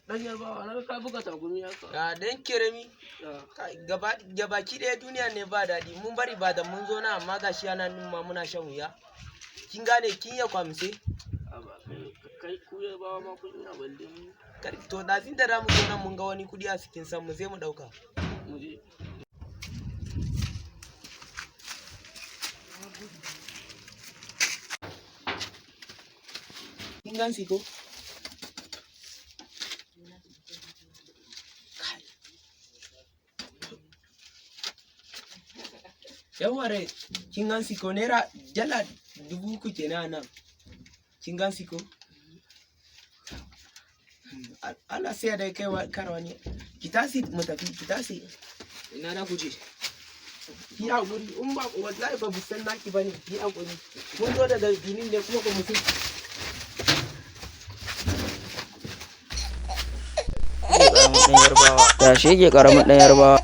Dan Yarbawa, na ga ka buga tagumi haka. Ga dan keremi. Ya. Gaba gabaki ɗaya duniya ne ba daɗi. Mun bari ba da mun zo na, amma gashi ana nan ma muna shan wuya. Kin gane, kin iya kwamse? A ba kai kai ku Yarbawa ma kun iya, balle mu. Kar to dazin da zamu zo nan mun ga wani kuɗi a cikin san mu, sai mu ɗauka. Mu je. Kin gansi ko? Kai. Yawwa dai, kin gansi ko? Naira dala 3,000 kenan a nan. Kin gansi ko? Allah sai dai kai kar wani. Ki tasi mu tafi, ki tasi. Ina da ku je? Ki haƙuri, in ba wallahi ba mu san naki bane, ki haƙuri. Mun zo daga Benin ne kuma ba mu san. Ƙaramin ɗan Yarbawa. Ya shege ƙaramin ɗan Yarbawa.